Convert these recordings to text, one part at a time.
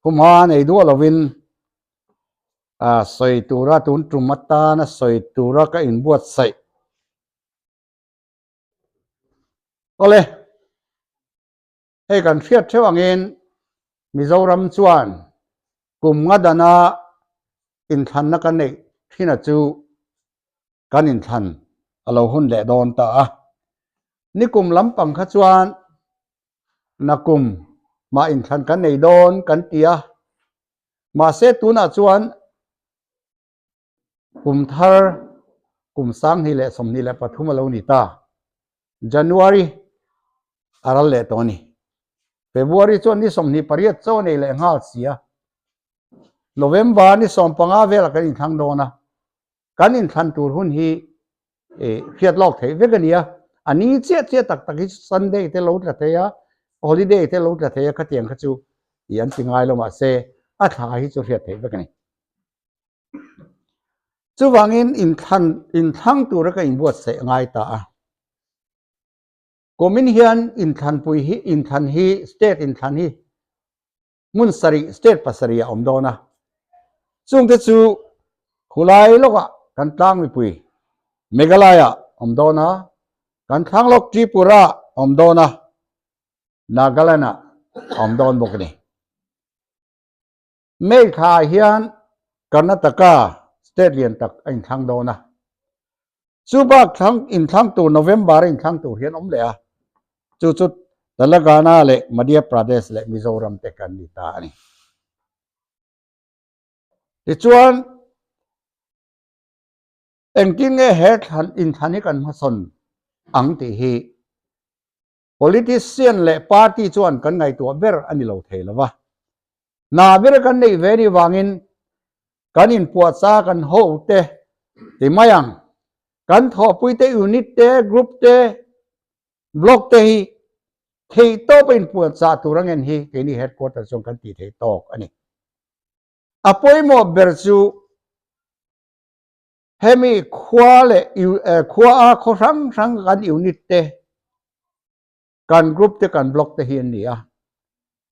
Thumha nei duah lovin sawi tura tun tum atana sawi tura ka inbuatsaih. Awle, hei kan hriat theuh angin Mizoram chuan kum nga dana inthlanna kan neih thin a chu kan inthlan a lo hun leh dawn ta a. Nikum lampang kha chuan nakum mah inthlan kan nei dawn kan ti a, mahse tunah chuan kum thar kum 2023 a lo ni ta. January a ral leh tawh a ni. February chuan ni 28 chaw nei leh nghal si a. November ni 15 velah kan inthlang dawn a. Kan inthlan tur hun hi hriat lawk theih vek a ni a, a ni chiah chiah tak tak hi Sunday te lo tla thei a, holiday te lo tla thei a khatiang kha chu tih an ti ngai lo mahse a thla hi chu hriat theih vek a ni. Chuvangin inthlan inthlang tura ka inbuatsaih a ngai ta a. Kumin hian inthlanpui hi inthlan hi state inthlan hi hmun sarih state pasarih a awm dawn a, chungte chu khulai lawkah kan tlang mipui Meghalaya awm dawn a, kan thlang lawk Tripura awm dawn a, Nagaland ah awm dawn bawk a ni. May thla ah hian Karnataka state lian tak a inthlang dawn a, Chu bak thlang inthlang tur November a inthlang tur hian awm leh a, chu chu Telangana leh Madhya Pradesh leh Mizoram te kan ni ta a ni. Tichuan, engtin nge he thlan inthlan hi kan hmasawn ang tih hi politician leh party chuan kan ngaihtuah ber a ni lo thei lo va. Hna ber kan neih ve ni vangin kan inpuahcha kan ho te ti mai ang. Kan thawhpui te unit te group te block te hi thei tawp a inpuahchah tur a ngen hi keini headquarter chuan kan tih theih tawk a ni. A pawimawh ber chu hemi khua leh khua a khaw hrang hrang kan unit te kan group te kan block te hi an ni a.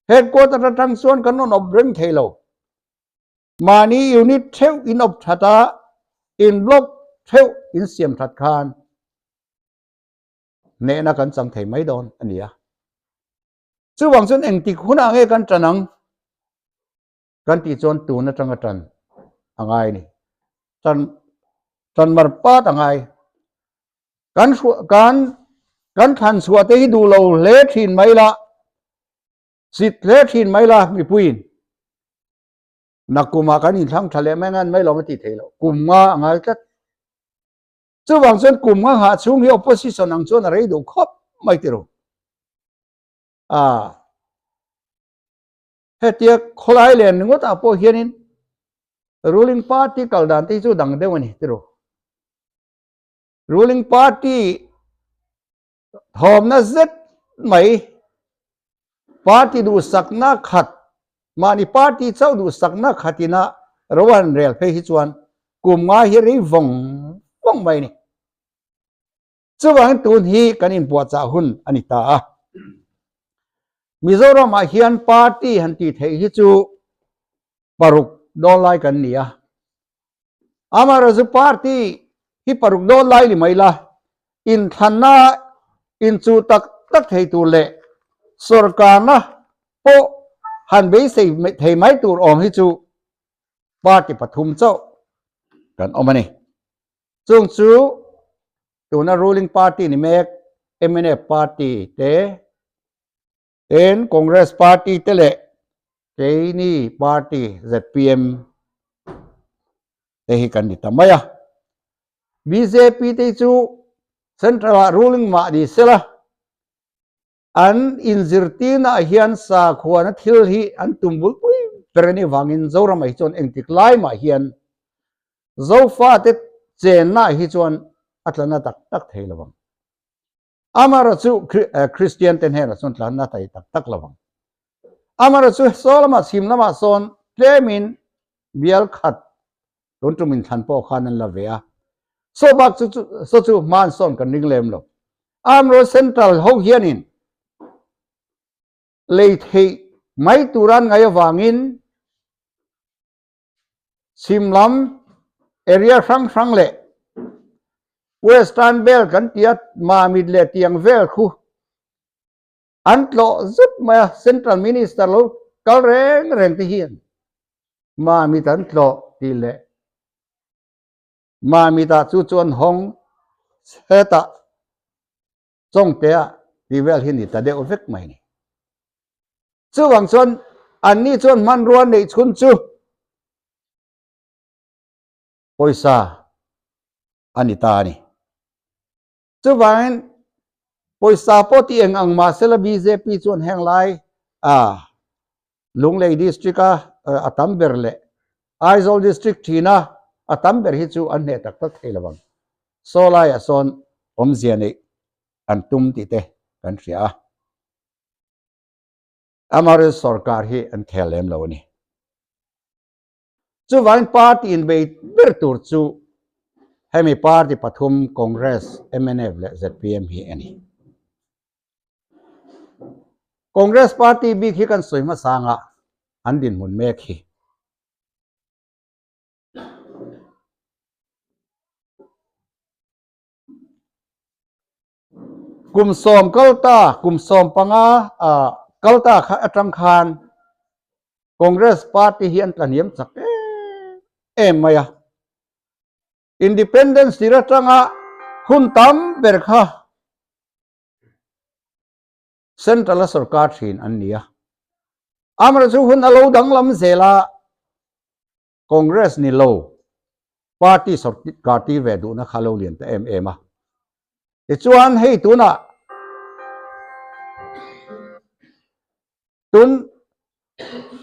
Headquarter atang chuan kan rawn awp reng thei lo. Mahni unit theuh in awp that a, in block theuh in siam that khan hnehna kan chang thei mai dawn a ni a. Chuvang chuan engtik hunah nge kan tan ang? Kan tih chuan tun atanga tan a ngai a ni. Tan tan mar pat a ngai. Kan kan kan thlan chhuah te hi duh lo hle thin mai la, sit hle thin mai la mipuiin nakumah kan inthlang tha leh mai ngan mai lo a tih theih loh. Kum nga a ngai tlat. Chuvang chuan kum nga nghah chhung hi opposition ang chuan a rei duh khawp mai ti ru. A Hetia khawlai len ringawt ah pawh hianin ruling party kal dan te hi chu dang deuh a ni ti ru. Ruling party thawmna zet mai party duhsakna khat mahni party chauh duhsakna khatina ro an rel phei hi chuan kum nga hi rei vawng vawng mai a ni. Chuvangin tun hi kan inpuahchah hun a ni ta a. Mizoramah hian party han tih theih hi chu paruk dawn lai kan ni a. Amaherawhchu party hi paruk dawn lai ni mai la, inthlanna inchuh tak tak thei tur leh sorkarna pawh han beisei thei mai tur awm hi chu party pathum chauh kan awm a ni. Chung chu tuna ruling party ni mek mnf party te, tin Congress party te leh keini party zpm te hi kan ni ta mai a. Bjp te hi chu central ah ruling mah ni sela an inzirtirna ah hian sakhuana thil hi an tum bulpui ber a nih vangin Zoramah hi chuan engtik lai mah hian Zofate chenna ah hi chuan a tla na tak tak thei lo ang. Amaherawh chu Kristian te hnenah chuan tla na thei tak tak lo ang. Amaherawh chu saw lamah chhim lamah sawn tlemin bial khat tun tum inthlan pawh khan an la ve a. Saw bak chu saw chu hman sawn kan ring lem lo. Amaherawh Central ho hianin lei theih mai tur an ngaih avangin. Chhim lam area hrang hrang leh Western belt kan tia Mamit leh tiang vel khu an tlawh zut mai a, Central Minister lo kal reng reng te hian Mamit an tlawh tih leh Mamit ah chu chuan hawng hetah Chawngtea tih vel hi ni ta deuh vek mai ni. Chuvang chuan anni chuan hmanrua neih chhun chu pawisa a ni ta a ni. Chuvangin pawisa pawh tih eng ang mah sela bjp chuan heng lai a Lunglei district a a tam ber leh Aizawl district thina a tam ber hi chu an hneh tak tak thei lo ang. Saw laiah sawn awmzia neih an tum tih te kan hria a. Amaherawhchu sorkar hi an khel lem lo a ni. Chuvangin party inbei ber tur chu hemi party pathum Congress, mnf leh zpm hi a ni. Congress party bik hi kan sawi hmasa anga an dinhmun mek hi. Kum sawm kalta, kum 15 kalta kha atang khan Congress party hi an tlahniam chak em em mai a. Independence tir atanga hun tam ber kha Central a sorkar thin an ni a. Amaherawhchu hun a lo danglam zel a, Congress ni lo party sorkar tir ve duhna kha lo lian ta em em a. Tichuan hei tunah tun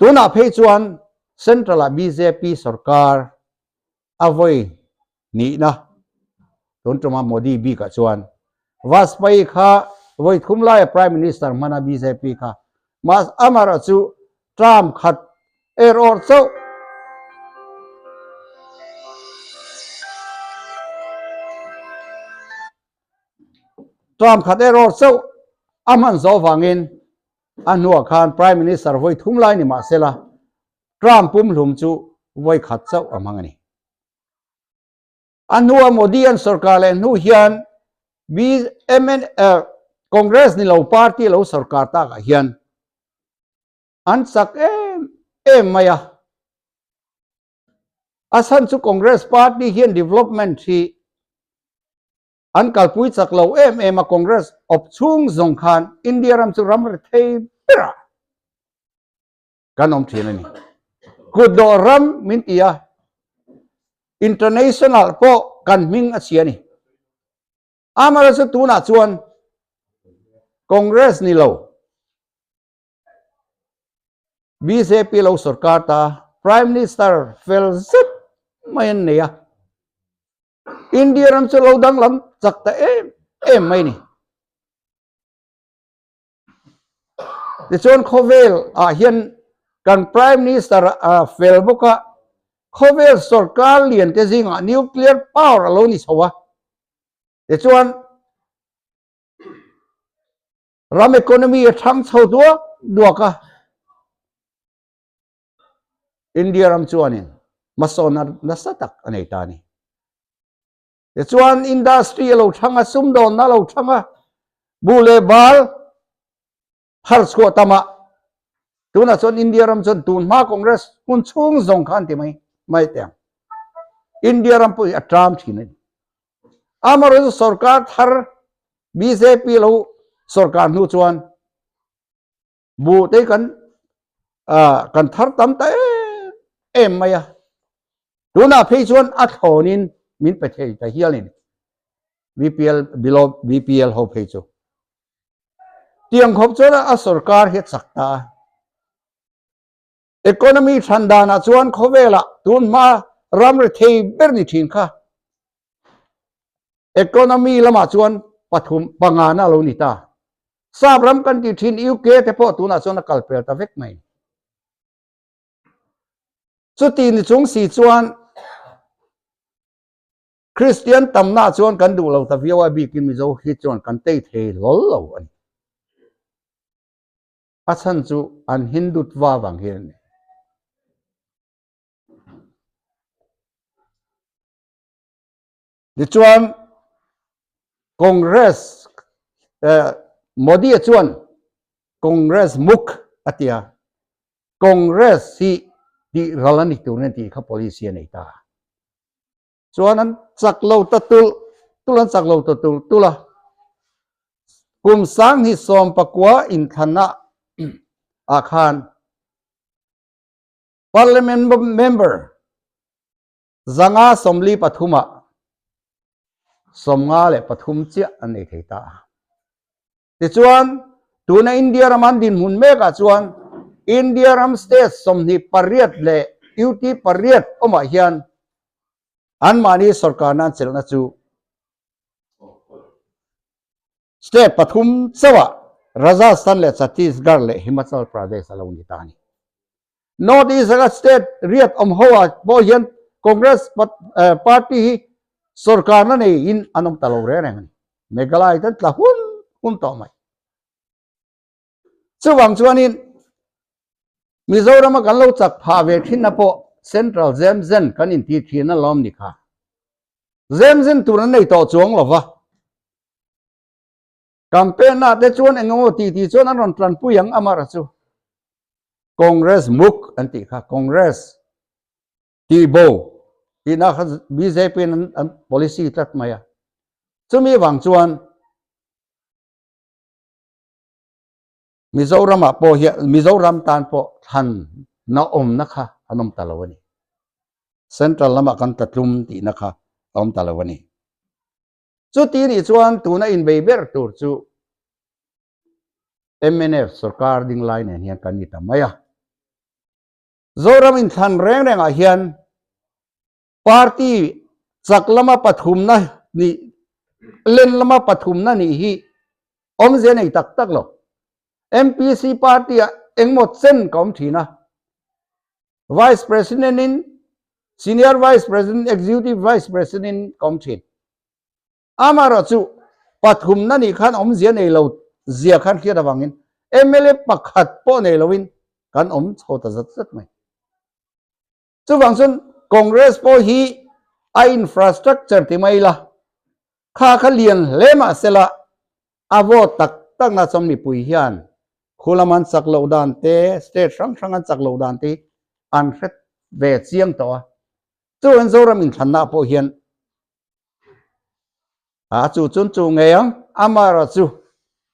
tunah phei chuan Central ah bjp sorkar a vawi nihna tun tuma Modi bikah chuan Vajpayee kha vawi thum laia Prime Minister hmana bjp kha mahse amaherawhchu term khat er awr chauh term khat er awr chauh a hman zawh vangin a hnuah khan Prime Minister vawi thum lai ni mahsela term pumhlum chu vawi khat chauh a hmang a ni. A hnua Modi an sorkar leh hnu hian BMN Congress ni lo party lo sorkar takah hian an chak em em mai a. A chhan chu Congress party hian development hi an kalpui chak lo em em a, Congress awp chhung zawng khan India ram chu ram rethei berah kan awm thin a ni. Kutdawh ram min ti a, international pawh kan hming a chhia a ni. Amaherawhchu tunah chuan Congress ni lo, bjp lo sorkar ta, Prime Minister fel zet mai an nei a. India ram chu lo danglam chak ta em em mai a ni. Tichuan khawvel ah hian kan Prime Minister a fel bawk a, khawvel sorkar lian te zingah nuclear power a lo ni chho a. Tichuan ram economy a thang chho duak duak a. India ram chuanin hmasawnna nasa tak a nei ta a ni. Tichuan industry a lo thang a, sumdawnna a lo thang a, buh leh bal thar chhuah tam a, tunah chuan India ram chuan tun hma Congress hmun chhung zawng kha an ti mai mai teh ang. India ram pawh hi a ṭam thin a ni. Amaherawhchu sorkar thar bjp lo sorkar hnu chuan buh te kan kan thar tam ta em em mai a tunah phei chuan a thlawnin min pe thei ta hial in BPL below BPL ho phei chu tiang khawp chuan a sorkar hi chak ta a economy than danah chuan khawvelah tun hma ram ri thei ber ni thin kha Economy lamah chuan pathum pangana a lo ni ta. Sap ram kan tih thin UK te pawh tunah chuan a kal pel ta vek mai. Chuti ni chung si chuan Kristian tamna chuan kan duh lo ta viau a bikin Mizo hi chuan kan tei thei hlawl lo a ni. A chhan chu an Hindutva vang hian a ni. Tichuan Congress Modi-a chuan Congress muk a ti a, Congress hi tih ral a ni tur a ni tih kha policy a nei ta. Chuan an chak lo ta tulh tulh an chak lo ta tulh tulh a. Kum 2019 inthlanna ah khan Parliament member 543 ah 53 chiah an nei thei ta a. Tichuan, tuna India ram an dinhmun mekah chuan India ram state 28 leh UT pariat awmah hian anmahni sorkarna an chelhna chu state pathum chauhah Rajasthan leh Chhattisgarh leh Himachal Pradesh a lo ni ta a ni. North East anga state riat awm ho ah pawh hian Congress party hi sorkarna neiin an awm ta lo reng reng a ni. Meghalaya te an tla hun hun tawh mai. Chuvang chuanin Mizorama kan lo chak phah ve thinna pawh Central zem zen kan inti thin a lawm ni kha. Zem zen tur an nei tawh chuang lo va. Campaign ah te chuan eng emaw ti ti chuan an rawn tlanpui ang amara chu Congress muk an tih kha Congress tih bo tihna kha bjp in an policy tlat mai a chumi vang chuan Mizoram ah pawh hian Mizoram tan pawh thlan na awmna kha an awm ta lo a ni Central lamah kan tlatlum tihna kha a awm ta lo a ni. Chuti nih chuan tuna inbei ber tur chu mnf sorkar ding lai nen hian kan ni ta mai a. Zoram inthlan reng rengah hian party chak lama pathumna nih len lama pathumna nih hi awmzia nei tak tak lo. MPC party-ah engmaw chen ka awm thin a. Vice President in Senior Vice President, Executive Vice President in ka awm thin. Amaherawh chu pathumna nih khan awmzia nei lo zia khan hriat avangin mla pakhat pawh nei loin kan awm chho ta zat zat mai. Chuvang chuan Congress pawh hi a infrastructure ti mai la, kha kha lian hle mah sela a vote tak tak na chuan mipui hian khulam an chak loh dan te, state hrang hrang an chak loh dan te hi an hre ve chiang tawh a. Chuan Zoram inthlanna pawh hian a chu chun chu ngei ang, amaherawhchu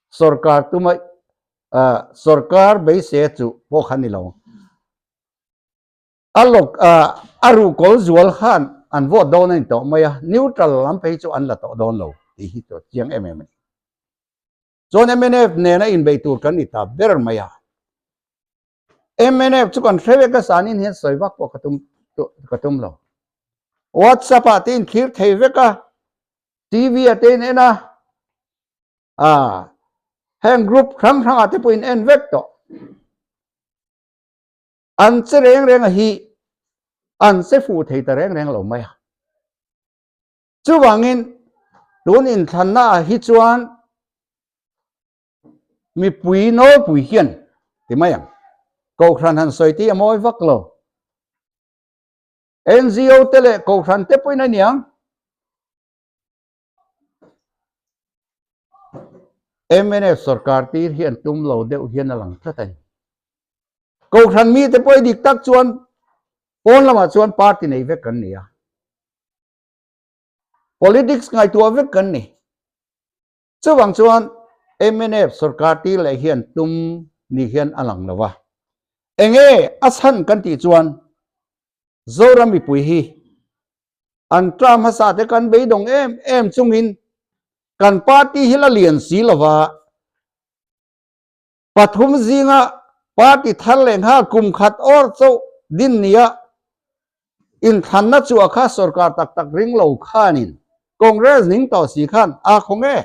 sorkar tuma sorkar beisei chu pawh kha ni lo. A lawk a ruhkawl zual khan an vote dawn a ni tawh mai a, neutral lam phei chu an la tawh dawn lo tih hi chu a chiang em em a ni. Chuan mnf nena inbeih tur kan ni ta ber mai a, mnf chu kan hre vek a, sanin hian sawi vak pawh ka tum ka tum lo. WhatsApp ah te inthlir thei vek a, TV ah te in en a, heng group hrang hrang ah te pawh in en vek tawh. An che reng reng a hi an che fuh thei ta reng reng lo mai a. Chuvangin tun inthlanna ah hi chuan mipui nawlpui hian ti mai ang. Kohhran han sawi tih a mawi vak lo. NGO te leh kohhran te pawhin a niang. Mnf sorkar tir hi an tum lo deuh hian a lang tlat a ni. Kohhran mite pawh i dik tak chuan pawn lamah chuan party nei vek kan ni a. Politics ngaihtuah vek kan ni. Chuvang chuan mnf sorkar tir leh hi an tum ni hian a lang lo a. Enge a chhan kan tih chuan Zoram mipui hi An term hmasa te kan beidawng em em chungin kan party hi la lian si lova pathum zinga party thar leh nghal kum khat awr chauh din nia inthlanna chua kha sorkar tak tak ring lo khanin Congress ning tawh si khan a khaw nge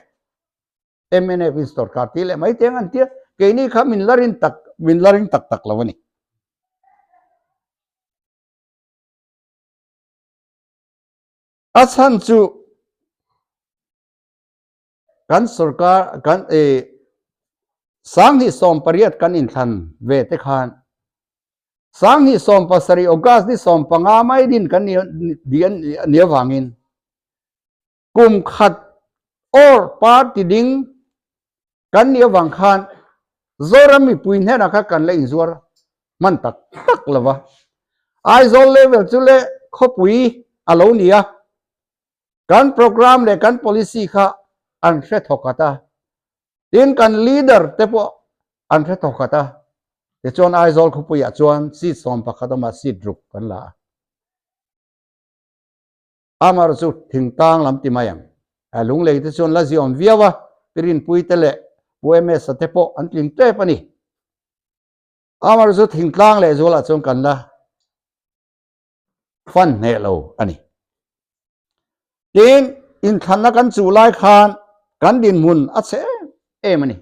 mnf in sorkar ti leh mai teng an tia keini kha min la rin tak min la ring tak tak lo a ni. A chhan chu kan sorkar kan e 2018 kan inthlan ve te khan 2017 August ni 15 mai din kan ni ni avangin. Kum khat or party ding kan nih avang khan Zoram mipui hnenah kha kan la inzuar hman tak tak lo va. Aizawl level chu leh khawpui a lo ni a, kan programme leh kan policy kha an hre thawkhat a, tin kan leader te pawh an hre thawkhat a, tichuan Aizawl khawpuiah chuan seat 11 awmah seat ruk kan la a. Amar chu thingtlang lam ti mai ang. A lunglei te chuan la ziawm viau a, Pi Rinpui te leh Pu MS-a te pawh an tling tep a ni. Amar chu thingtlang leh zualah chuan kan la fan hneh lo a ni. Tin, inthlanna kan chuh lai khan kan dinhmun a chhe em em a ni.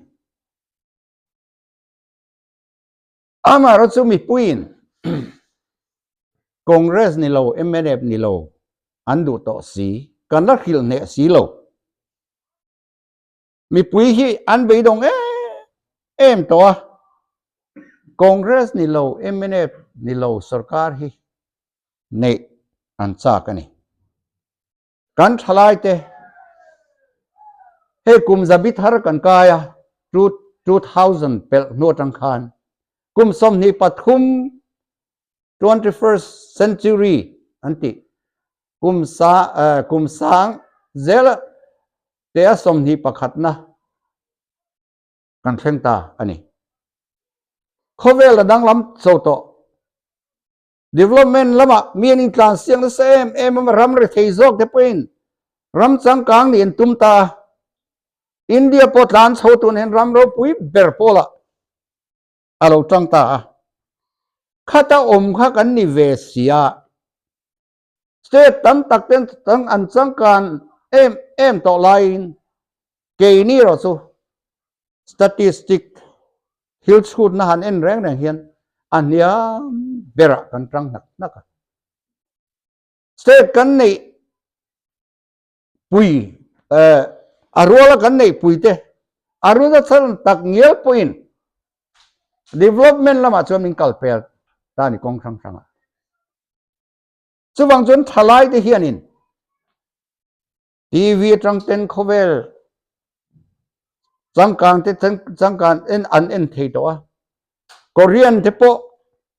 Amaherawh chu mipuiin Congress ni lo, mnf ni lo an duh tawh si, kan la hrilh hneh si lo. Mipui hi an beidawng em em tawh a, Congress ni lo, mnf ni lo sorkar hi neih an chak a ni. Kan thalaite hei kum zabi thar kan kai a, 2000 pelh hnu atang khan kum 23, 21st century an tih, kum sa kum sang zel te a 21na kan thleng ta a ni. Khawvel a danglam chho tawh. Development lamah mi an intlan siang nasa em em a, ram rethei zawk te pawhin ram changkang nih an tum ta a. India pawh tlan chho tun hian ram ropui ber pawlah a lo tang ta a. Khata awm kha kan ni ve si a, state tam tak ten an changkan em em tawh laiin keini erawh chu Statistic thil chhutna han en reng reng hian a hniam berah kan tang hnak hnak a. State kan neih pui eh a ruala kan neih pui te a runa chhan tak ngial pawhin development lamah chuan min kal pel ta ni kawng hrang hrangah. Chuvang chuan thalai te hianin TV atang ten khawvel changkang te changkan en an en thei tawh a. Korean te pawh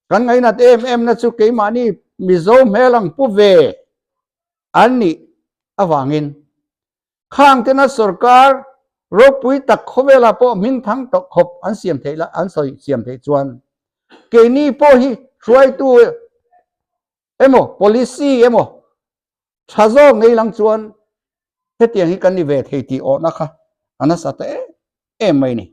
kan ngainat em em na chu keimahni Mizo hmel ang pu ve an nih avangin khang tena sorkar ropui tak khawvelah pawh hming thang tawh khawp an siam theih la an sawi siam theih chuan keini pawh hi hruaitu emaw policy emaw Tha zawk nei lang chuan hetiang hi kan ni ve thei tih awhna kha a nasa ta em em mai ni.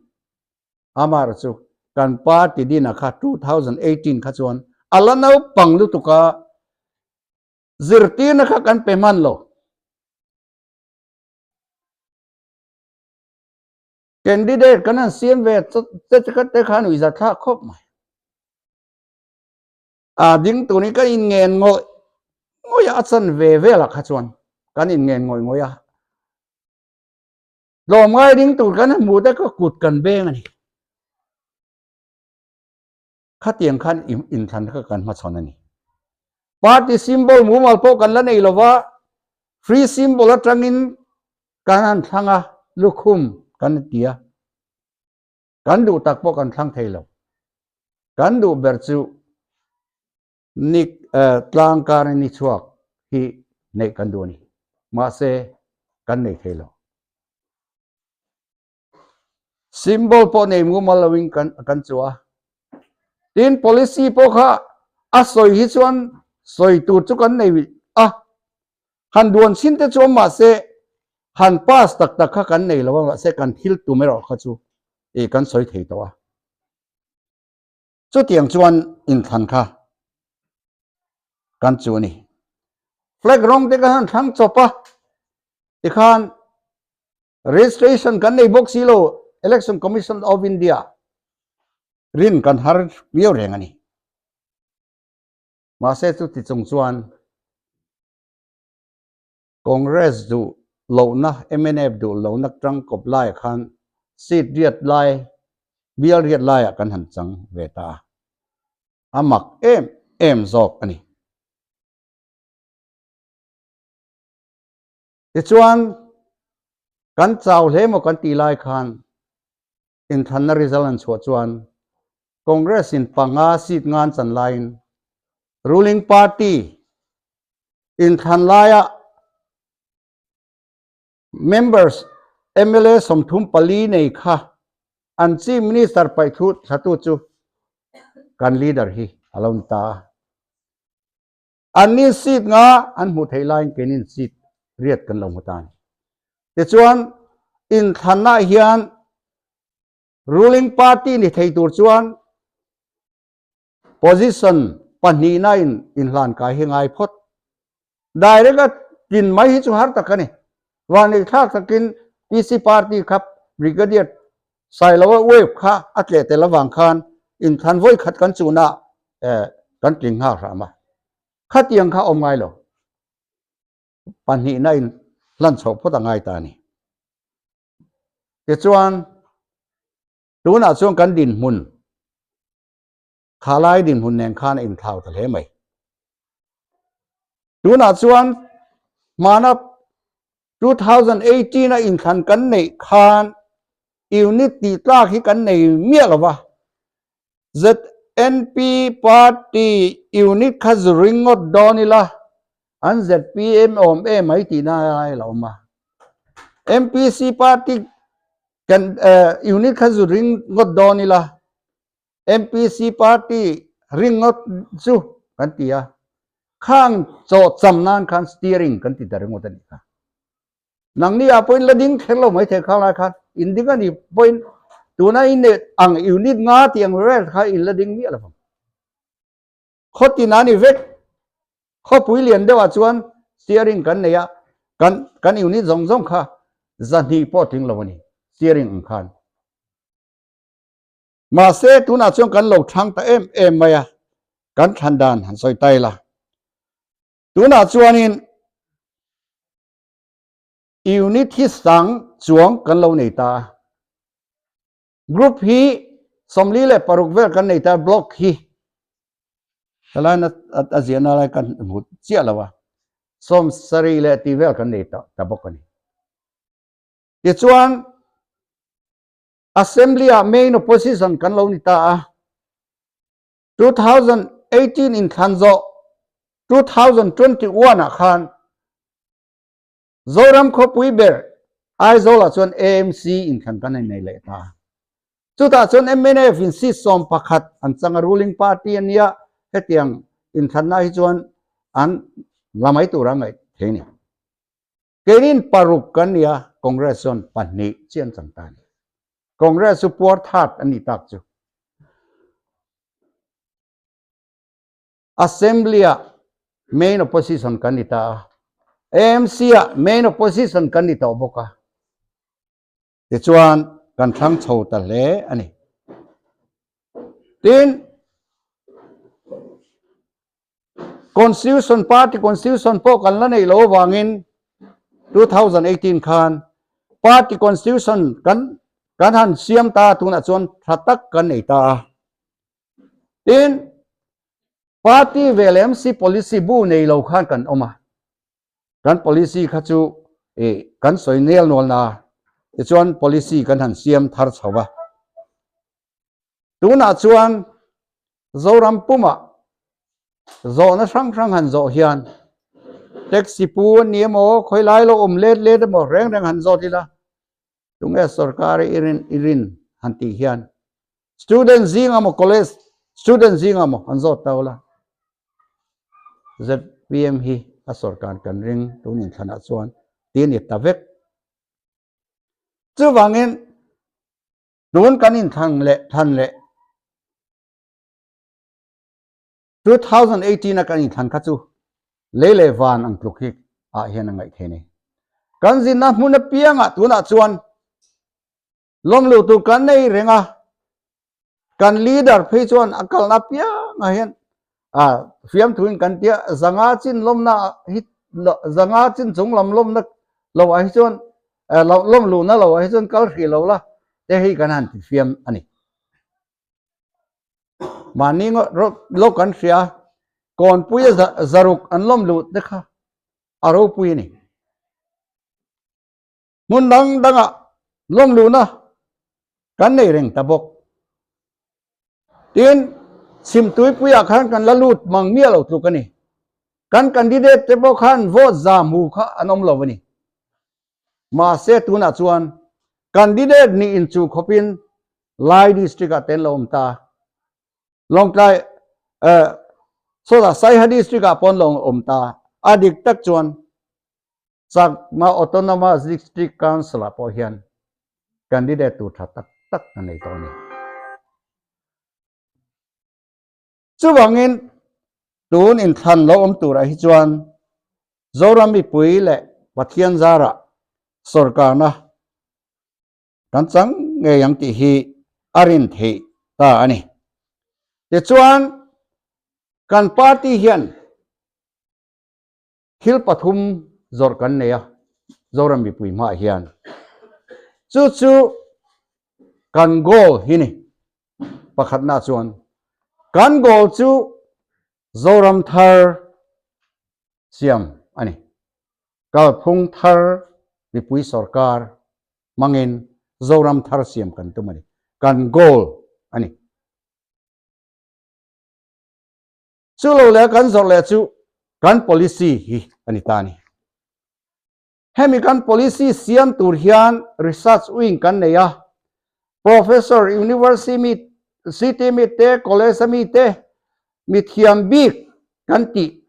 Amar chu kan party dina kha 2018 kha chuan a la naupang lutuk a, zirtirna kha kan pe hman lo. Candidate kan han siam ve te kha nuihza thlak khawp mai. A ding tur hi kan inngen ngawih ngawih a, a chan ve velah kha chuan kan inngen ngawih ngawih a. Tlawmngai ding tur kan hmuh te kha kut kan beng a ni. Khatiang khan inthlan kha kan hmachhawn a ni. Party symbol mumal pawh kan la nei lo va, free symbol atangin kan han thlang a, lukhum kan ti a. Kan duh tak pawh kan thlang thei lo. Kan duh ber chu ni tlang kar ni chhuak hi neih kan duh a ni. Mahse, kan nei thei lo. Symbol pawh nei mumal loin kan kan chu a. Tin, policy pawh kha a sawi hi chuan sawi tur chu kan nei a. Han duan chin te chuan mahse han pass tak tak kha kan nei lo a, mahse kan thil tum erawh kha chu ih kan sawi thei tawh a. Chutiang chuan inthlan kha kan chu a ni. Flag rawng te kha han thlang chawp a, tikhan registration kan nei bawk si lo, Election Commission of India rin kan har viau reng a ni. Mahse chuti chung chuan Congress duh lohna, mnf duh lohna tangkawp laiah khan seat riat lai, bial riat laiah kan han chang ve ta a, a mak em em zawk a ni. Tichuan, kan chau hle maw kan tih lai khan inthlanna result an chhuah chuan Congress in panga seat ngan chan laiin ruling party inthlan laia members mla 34 nei kha an chief minister paih thu thlatu chu kan leader hi a lo ni ta a. Anni seat nga an hmuh theih laiin keinin seat riat kan lo hmu ta a ni. Tichuan, inthlannaah hian ruling party ni thei tur chuan position pahnihna in inhlan kai hi ngai phawt. Direct a tin mai hi chu har tak a ni. Vanneithlak takin PC party kha Brigadier Sailoa wave kha a tleh tel avang khan inthlan vawi khat kan chunah kan tling nghal hram a. Khatiang kha awm ngai lo. Pahnihna in hlan chhoh phawt a ngai ta a ni. Tichuan, tunah chuan kan dinhmun khalai dinhmun nen khan a inthlau ta hle mai. Tunah chuan hmana 2018 a inthlan kan neih khan unit tih tlak hi kan nei miah lo va. ZNP party unit kha zu ringawt dawn ila an zpm awm em mai tihna lai a lo awm a. MPC party kan unit kha zu ringawt dawn ila MPC party ringawt chu kan ti a, khang chaw cham nan khan steering kan ti ta ringawt a nih kha. Nangni ah pawhin la ding kher lo mai thei khang lai khan in ding a nih pawhin tuna in neih ang unit nga tih ang vel kha in la ding miah lo vang. Khaw tin a ni vek, khawpui lian deuh ah chuan steering kan nei a, kan kan unit zawng zawng kha 200 pawh tling lo a ni steering ang khan. Mahse tunah chuan kan lo thang ta em em mai a, kan thlan dan han sawi tai la. Tunah chuanin unit hi sang chuang kan lo nei ta a. Group hi 46 vel kan nei ta a, block hi helaiin a ziahna lai kan hmu chiah lo a, 70 leh tih vel kan nei ta bawk a ni. Tichuan Assembly-ah main opposition kan lo ni ta a, 2018 inthlan zawh 2021 ah khan Zoram khawpui ber Aizawl ah chuan AMC inthlan kan nei leh ta. Chutah chuan mnf in seat 11 an chang a, ruling party a nia, hetiang inthlanna hi chuan an la mai tur a ngaih thei a ni. Keinin paruk kan ni a, Congress chuan pahnih chiah an chang ta a ni. Congress chu puar that an nih tak chu. Assembly-ah main opposition kan ni ta a, AMC-ah main opposition kan ni tawh bawk a. Tichuan kan thlang chho ta hle a ni. Tin, Constitution party constitution pawh kan la neih loh avangin 2018 khan party constitution kan kan han siam ta tunah chuan tha tak kan nei ta a. Tin, party ve leh MC policy bu nei lo khan kan awm a. Kan policy kha chu ih kan sawi nel nual na tichuan policy kan han siam thar chho va. Tunah chuan Zoram pumah zawhna hrang hrang han zawh hian taxi pu an ni emaw khawi lai lo awm let let emaw reng reng han zawt ila tunge sorkar i rin i rin han tih hian student zing emaw college student zing emaw han zawt ta ula ZPM hi a sorkar kan ring tun inthlanah chuan tih a ni ta vek. Chuvangin tun kan inthlan leh thlan leh 2018 a kan inthlan kha chu lei leh van ang tluk hi ah hian a ngaih thei a ni. Kan zinna hmun apiangah tunah chuan lawmluh tur kan nei reng a, kan leader phei chuan a kalna apiangah hian a fiamthuin kan tia zanga chin lawmna hi zanga chin chung lam lawmna lo ah hi chuan lawmluhna lo ah hi chuan kal hrih lo la te hei kan han ti fiam a ni. Mahni lawk kan hria kawnpuia zaruk an lawm luh te kha a ropui a ni. Hmun dang dangah lawmluhna kan nei reng ta bawk. Tin, Chhimtuipuiah khan kan la lut mang miah lo tluk a ni. Kan candidate te pawh khan vote za hmu kha an awm lo a ni. Mahse tunah chuan candidate nih inchuh khawpin Lai district ah te an lo awm ta. Lawngtlai eh sawtah Saiha district ah pawh an lo awm ta. A dik tak chuan Chakma Autonomous District Council ah pawh hian candidate tur tha tak tak a nei tawh a ni. Chuvangin tun inthlan lo awm turah hi chuan Zoram mipui leh Pathian zarah sawrkarna kan chang ngei ang tih hi a rin theih ta a ni. Tichuan kan party hian Thil pathum zawrh kan nei a, Zoram mipui hmaah hian. Chu chu kan goal hi ni. Pakhatna chuan kan goal chu Zoram thar siam a ni. Kalphung thar mipui sorkar hmangin Zoram thar siam kan tum a ni. Kan goal a ni. Chu lo leh kan zawrh leh chu kan policy hi a ni ta a ni. Hemi kan policy siam tur hian research wing kan nei a, Professor, University mi, city mi te, college a mi te, mi thiam bik kan tih,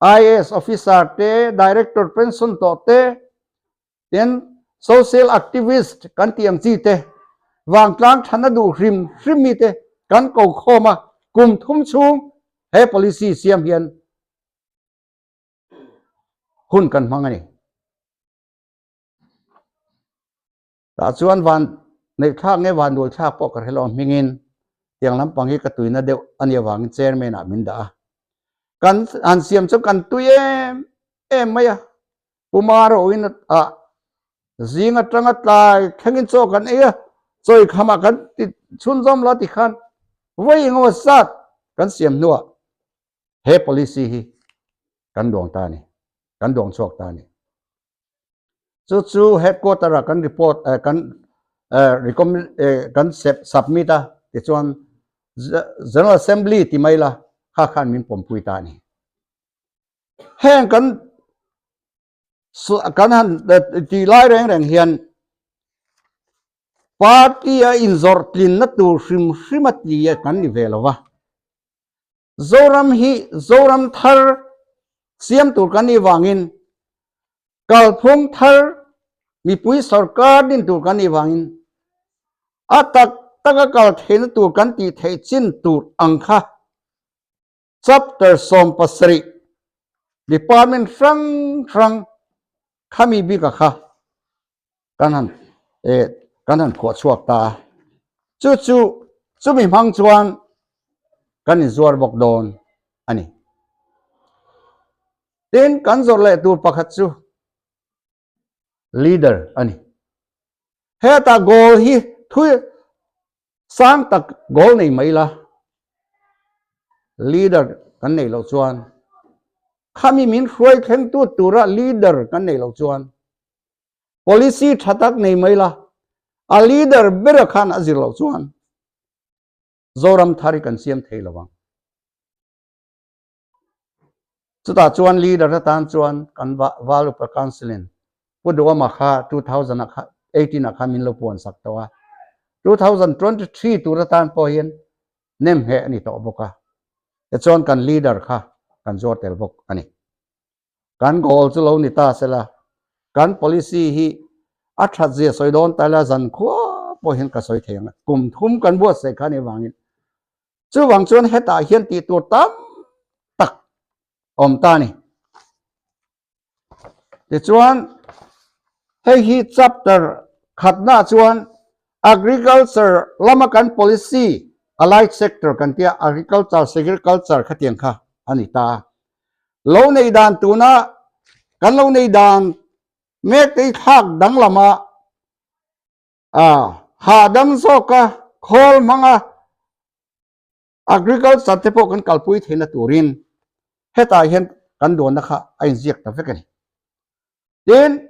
IAS officer te, director pension tawh te, Tin, social activist kan tih ang chi te, vangtlang thana duh hrim hrim mi te kan ko khawm a, kum thum chhung he policy siam hian hun kan hmang a ni. Tah chuan van neih thlak nge van dual thlak pawh ka hre lo hmingin tiang lampang hi ka tuina deuh a nih avangin chairman ah min dah a. Kan han siam chu kan tui em em mai a. Puma roin ah zing atanga tlai thlengin chaw kan ei a, chawi khamah kan ti chhunzawm lo ti khan vawi engemaw zat kan siam hnuah he policy hi kan duang ta a ni, kan duang chhuak ta a ni. Chu chu headquarter ah kan report kan kan submit a tichuan General Assembly ti mai la kha khan min pawmpui ta a ni. Heng kan kan han tih lai reng reng hian party a inzawrh tlinna tur hrim hrim a ti a kan ni ve lo va. Zoram hi Zoram thar siam tur kan nih vangin kalphung thar mipui sorkar din tur kan nih vangin a tak taka kal theihna tur kan tih theih chin tur ang kha Chapter 17 Department hrang hrang khami bika kha kan han eh kan han phuah chhuak ta a. Chu chu chumi hmang chuan kan inzuar bawk dawn a ni. Tin, kan zawrh leh tur pakhat chu leader a ni. Heta goal hi thui sang tak goal nei mai la, leader kan nei loh chuan khami min hruai thleng tu tura leader kan nei loh chuan policy tha tak nei mai la, a leader bera khan a zir loh chuan Zoram thar hi kan siam thei lo ang. Chutah chuan leader atan chuan kan Val Upa Council-in Pu Duhawma kha 2018 ah khan min lo puan sak tawh a, 2023 tur atan pawh hian nem ngheh a ni tawh bawk a, tichuan kan leader kha kan zuar tel bawk a ni. Kan goal chu lo ni ta sela, kan policy hi a that zia sawi dawn ta ila zankhua pawh hian ka sawi thei ang a, kum thum kan buatsaih kha a nih avangin Chuvang chuan hetah hian tih tur tam tak awm ta a ni. Tichuan hei hi chapter khatnaah chuan agriculture lama kan policy allied sector kan tia agriculture agriculture khatiang kha a ni ta a. Lo nei dan tuna kan lo nei dan mek te hi thlak danglama A hahdam zawka khawl hmanga agriculture te pawh kan kalpui theihna turin hetah hian kan duanna kha a inziak ta vek a ni. Tin,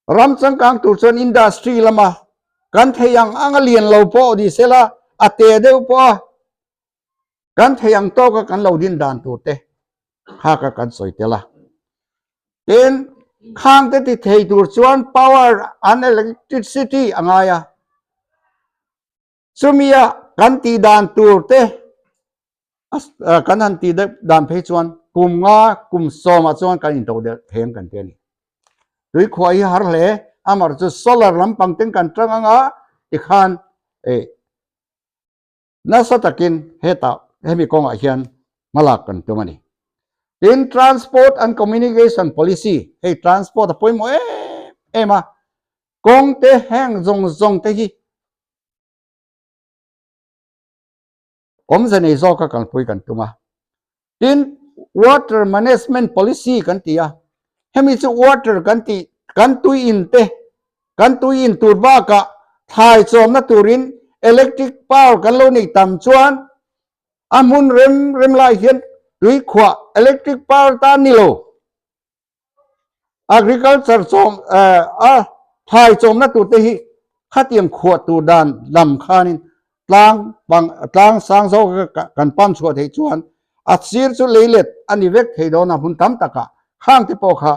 Ram changkang tur chuan industry lama kan thei ang anga lian lo pawh ni sela, a te deuh pawh a kan thei ang tawka kan lo din dan tur te kha ka kan sawi tel a. Tin, khang te ti thei tur chuan power an electricity a ngai a. Chumia kan tih dan tur te kan han tih dan phei chuan kum nga kum sawmah chuan kan into delh thei ang kan ti a ni. Tuikhuah hi har hle, amaherawhchu chu solar lampang ten kan tang anga tikhan nasa takin hetah hemi kawngah hian hmalak kan tum a ni. Tin, transport and communication policy, hei transport a pawimawh em em a, kawng te heng zawng zawng te hi awmze nei zawka kalpui kan tum a. Tin, water management policy kan ti a, hemi chu water kan tih kan tui in te, kan tui in tur bakah thlai chawmna turin electric power kan lo neih tam chuan a hmun rem rem lai hian tui khuah electric power tan ni lo. Agriculture chawm a thlai chawmna tur te hi khatiang khuah tur dan lam khanin tlang pang tlang sang zawk kan pam chhuah theih chuan a sir chu leilet a ni vek thei dawn a hmun tam takah khang te pawh kha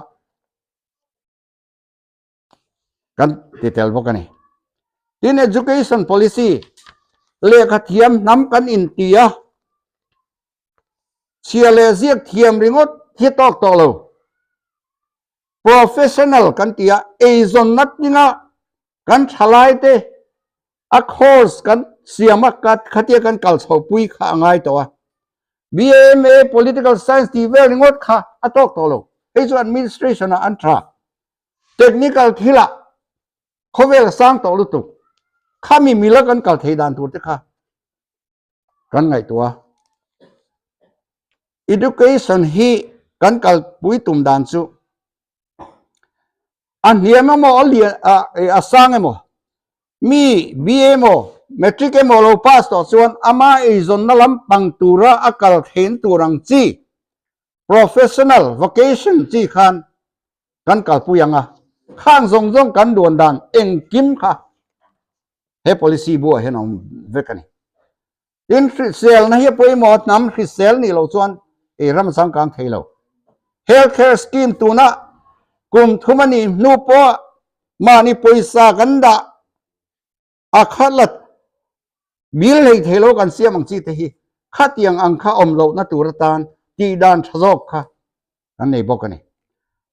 kan ti tel bawk a ni. Tin education policy lehkha thiam hnam kan inti a Chhia leh ziak thiam ringawt hi tawk tawh lo. Professional kan ti a, eizawnna tinga kan thalai te a course kan siam a, khatia kan kal chho pui kha a ngai tawh a. BAMA Political Science tih vel ringawt kha a tawk tawh lo. Hei chu administration ah an tha. Technical thilah khawvel sang tawh lutuk. Khami mila kan kal thei dan tur te kha kan ngaihtuah a. Education hi kan kalpui tum dan chu a hniam emaw a lian a sang emaw mi BA emaw matric emaw lo pass tawh chuan ama eizawnna lampang tura a kal thein tur ang chi professional vocation chi khan kan kalpui ang a, khang zawng zawng kan duan dan engkim kha he policy buah hian a awm vek a ni. Tin, hriselna hi a pawimawh a, hnam hrisel nih loh chuan ei ram changkang thei lo. Health care scheme tuna kum thum a nih hnu pawh mahni pawisa kan dah a khat la bil hlei thei lo kan siam ang chi te hi khatiang ang kha awm lohna tur atan tih dan tha zawk kha kan nei bawk a ni.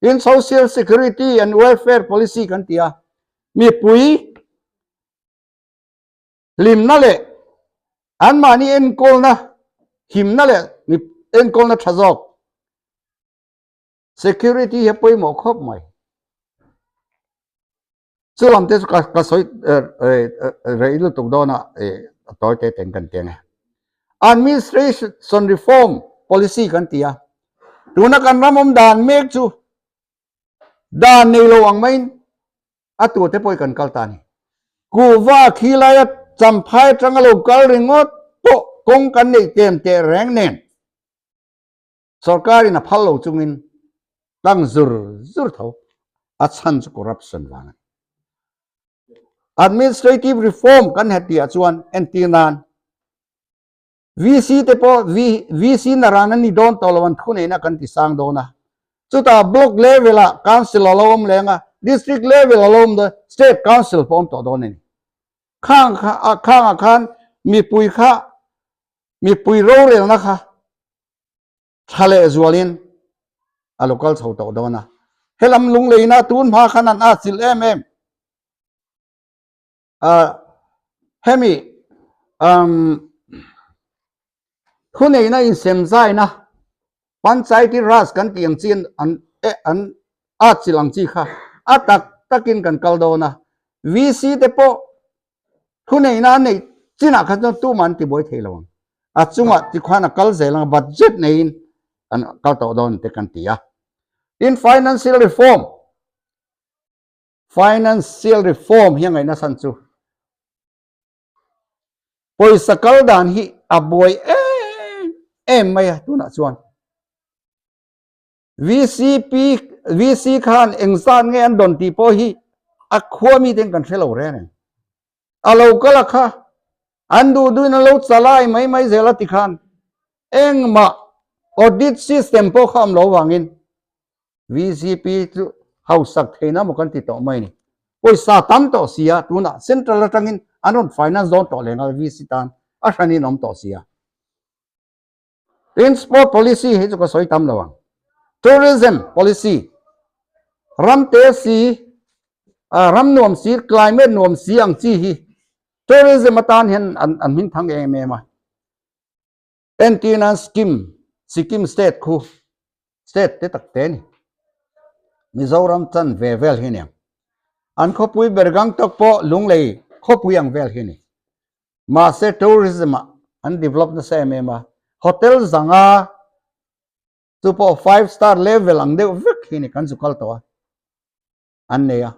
Tin, social security and welfare policy kan ti a, mipui hlimna leh anmahni enkawlna himna leh enkawlna tha zawk security hi a pawimawh khawp mai. Chu lam te chu ka ka sawi rei lutuk dawn a a tawi te ten kan ti ang e. Administration reform policy kan ti a, tuna kan ram awm dan mek chu dan nei lo ang maiin a tur te pawh hi kan kal ta a ni. Kuhva khilaia champhai atanga lo kal ringawt pawh kawng kan neih tem teh reng nen Sorkarin a phal lo chungin tlang zur zur tho a chhan chu corruption vang a ni. Administrative reform kan het tihah chuan entir nan VC te pawh VC naran an ni dawn tawh lo an thuneihna kan ti sang dawn a. Chutah block level ah council a lo awm leng a, district level a lo awm dawn, state council pawh awm tawh dawn a ni. Khang kha khangah khan mipui kha mipui rorelna kha tha leh zualin a lo kal chho tawh dawn a. Helam lungleina tun hma khan an atchilh em em. Hemi thuneihna insemzaina Panchayati Raj kan tih ang chi an an atchilh ang chi kha a tak takin kan kal dawn a. VC te pawh Thuneihna a neih chinah kha chuan tumah an tibuai thei lo ang. A chungah tikhuan a kal zel ang a, budget neiin an kal tawh dawn te kan ti a. Tin, financial reform, financial reform hi a ngaihna chhan chu pawisa kal dan hi a buai em em mai a tunah chuan. VCP, VC khan engzat nge an dawn tih pawh hi. A khua mi ten kan hre lo reng reng. A lo kal a kha an duh duhin an lo chalai mai mai zel a tikhan engmah audit system pawh kha awm lo vangin VCP chu hausak theihna maw kan ti tawh mai ni. Pawisa tam tawh si a, tunah central atangin an rawn finance dawn tawh leh nghal VC tan a hranin awm tawh si a. Tin sport policy hi chu ka sawi tam lo ang. Tourism policy ram te si ram nuam si climate nuam si ang chi hi tourism atan hian an an hming thang em em a. Entirnan Sikkim Sikkim state khu state te tak te ni. Mizoram chan ve vel hi niang. An khawpui ber Gangtok pawh Lunglei khawpui ang vel hi ni. Mahse tourism ah an develop nasa em em a, hotel zanga chu pawh 5 star level ang deuh vek hi ni kan zu kal tawh a, an nei a.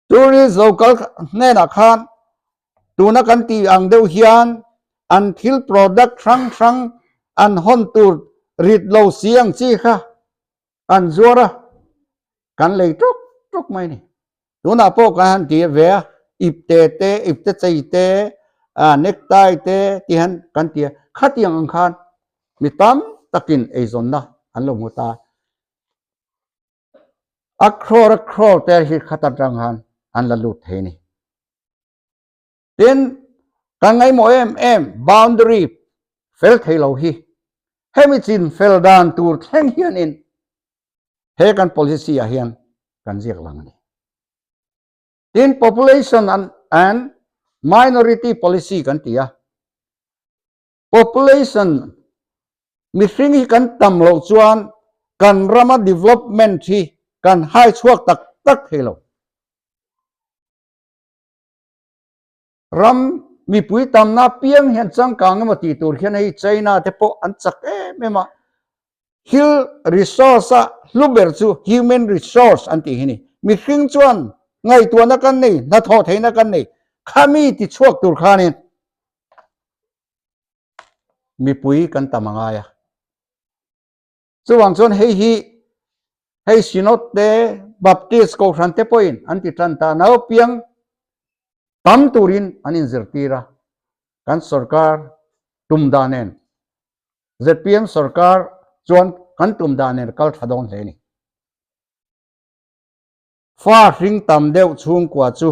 Tourist lo kal hnenah khan tuna kan tih ang deuh hian an thil product hrang hrang an hawn tur rit lo si ang chi kha an zuar a, kan lei ṭawk ṭawk mai a ni. Tunah pawh kan han ti ve a, ipte te, ipte chei te, necktie te ti hian kan ti a, khatiang ang khan mi tam takin eizawnna an lo hmu ta. A crore a crore te hi khat atang khan an la lut thei a ni. Tin, kan ngaihmawh em em boundary fel thei lo hi hemi chin fel dan tur thleng hianin he kan policy ah hian kan ziak lang a ni. Tin, population and minority policy kan ti a, population mihring hi kan tam loh chuan kan rama development hi kan hai chhuak tak tak thei lo. Ram mipui tamna piang hian changkang emaw tih tur hian hei China te pawh an chak em em a, thil resource a hlu ber chu human resource an tih hi ni. Mihring chuan ngaihtuahna kan nei, hnathawh theihna kan nei, khami ti chhuak tur khanin mipui kan tam a ngai a. Chuvang chuan hei hi hei Synod te Baptist Kohhran te pawhin an ti tan ta naupiang tam turin an inzirtir a, kan sorkar tum dan nen zpm sorkar chuan kan tum dan nen kal tha dawn hle a ni. Fa hring tam deuh chhungkua chu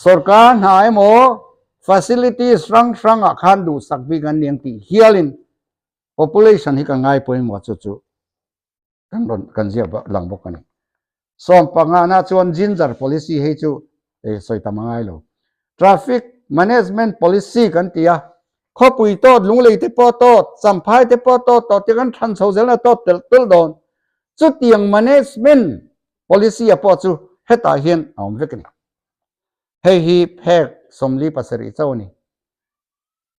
sorkar hna emaw facilities hrang hrangah khan duhsak bik an ni ang tih hialin population hi kan ngai pawimawh chu chu kan rawn kan ziak lang bawk a ni. 15 na chuan ginger policy hei chu sawi tam a ngai lo. Traffic management policy kan ti a, khawpui tawt, lunglei te pawh tawt, champhai te pawh tawt tawh te kan thlan chho zelna tawt telh telh dawn. Chutiang management policy a pawh chu hetah hian a awm vek a ni. Hei hi phek 47 chauh a ni.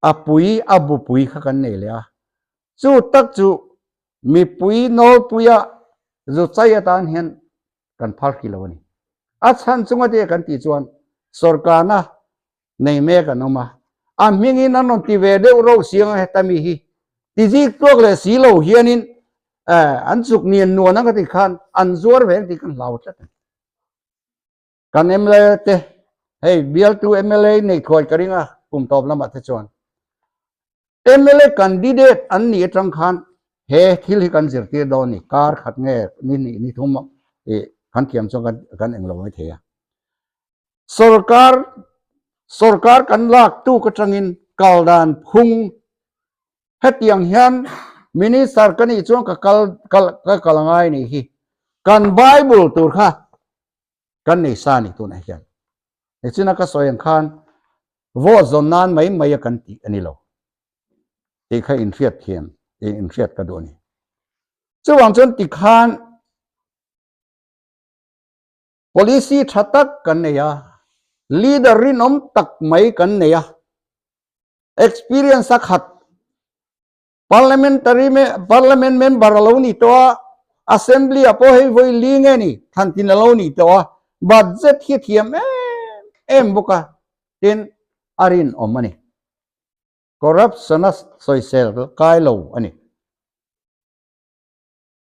A pui a bupui kha kan nei leh a. Chu tak chu mipui nawlpuia zu chai atan hian kan phal hrih lo a ni. A chhan chunga te kan tih chuan sorkarna nei mek an awm a, a hmingin an rawn ti ve deuh reuh si ang a heta mi hi ti zik tluak leh si lo hianin an chuk nian nuan ang ka tih khan an zuar ve ang tih kan hlau tlat a ni. Kan mla te hei bialtu mla nei thuai ka ring a kum tawp lamah te chuan mla candidate an nih atang khan he thil hi kan zirtir dawn a ni, kar khat nge ni hnih ni thum kan thiam chuan kan englo mai thei a. Sorkar sorkar kan lak tuk atangin kal dan phung hetiang hian minister ka nih chuan ka kal kal ka kal angai nih hi kan bible tur kha kan nei sa ni tunah hian nichina ka sawi ang khan vote zawn nan mai mai a kan tih a ni lo tih kha inhriat thiam inhriat ka duh a ni chuvang chuan tikhan Policy tha tak kan nei a, leader rinawm tak mai kan nei a, experience a khat, parliamentary parliament member a lo ni tawh a, assembly ah pawh hei vawi li nge ni thlantin a lo ni tawh a, budget hi a thiam em em bawk a, tin a rinawm a ni. Corruption a sawisel kai lo a ni.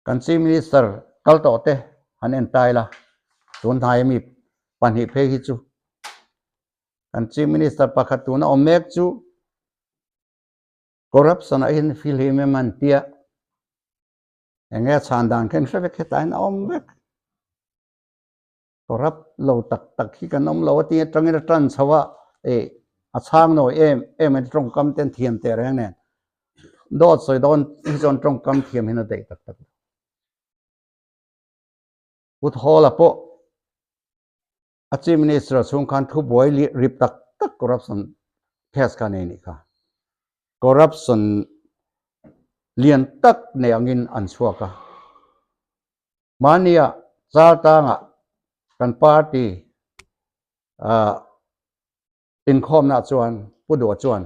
Kan Chief Minister kal tawh te han en tai la. Tun hnaia mi pahnih phei hi chu kan Chief Minister pakhat tuna awm mek chu corruption ah hian feel hi em em an tia eng nge a chhan dan kha in hre vek hetah hian a awm vek. Corrupt lo tak tak hi kan awm lo a ti atangin a tan chho a eh a chhang nawi em em a tawngkam te an thiam teh reng nen dawt sawi dawn hi chuan tawngkam thiam hian a daih tak tak lo. Pu Thawla pawh a Chief Minister chhung khan thubuai rip tak tak corruption case kha nei nih kha. Corruption lian tak nei angin an chhuak a. Mahnia Chaltangah kan party inkhawmna chuan Pu Duha chuan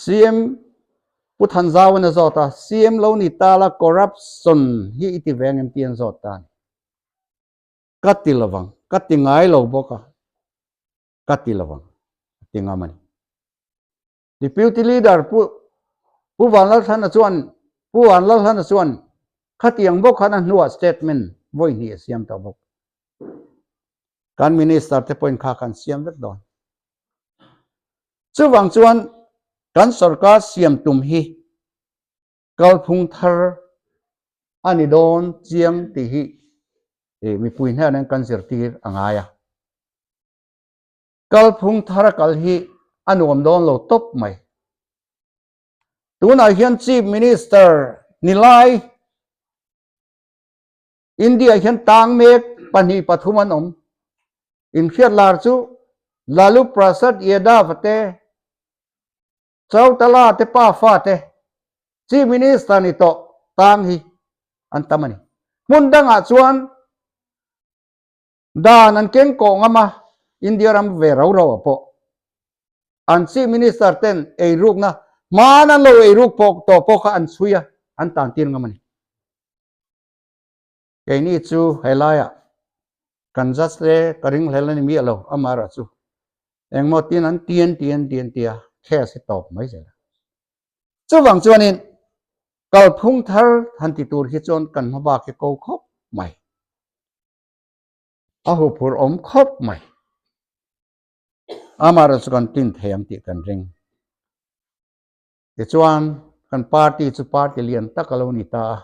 CM Pu Thanzauan a zawt a, CM lo ni ta la corruption hi i ti ve ang em tih an zawt ta a ni. Ka ti lovang, ka ti ngai lo bawk a, ka ti lovang a ti ngam a ni. Deputy Leader Pu Pu Vanlalthlana chuan Pu Vanlalhlana chuan khatiang bawk khan a hnuah statement vawi hnih a siam tawh bawk. Kan Minister te pawhin kha kan siam vek dawn. Chuvang chuan kan sorkar siam tum hi kalphung thar a ni dawn chiang tih hi mipui hnen kan zirtir a ngai a. Kalphung thar a kal hi a nuam dawn lo tawp mai. Tunah hian Chief Minister ni lai India hian tang mek pahnih pathum an awm. Inhriat lar chu Lalu Prasad Yadav te, Chautala te pa fa te Chief Minister ni tawh tang hi an tam a ni. Hmun dangah chuan Dan an keng kawh ngam a, India ram ve rau rau ah pawh an Chief Minister ten eirukna hman an lo eiruk pawh tawh pawh kha an chhui a, an tan tir ngam a ni. Keini chu helaiah kan judge le ka ringhlel a ni miah lo, amaherawh chu engmaw tin an ti an ti an ti an ti a, case hi tawp mai zel a. Chuvang chuanin kalphung thar han ti tur hi chuan kan hmabak hi ko khawp mai. A huphurh awm khawp mai. Amaherawhchu kan tin thei ang tih kan ring. Tichuan kan party chu party lian tak a lo ni ta a.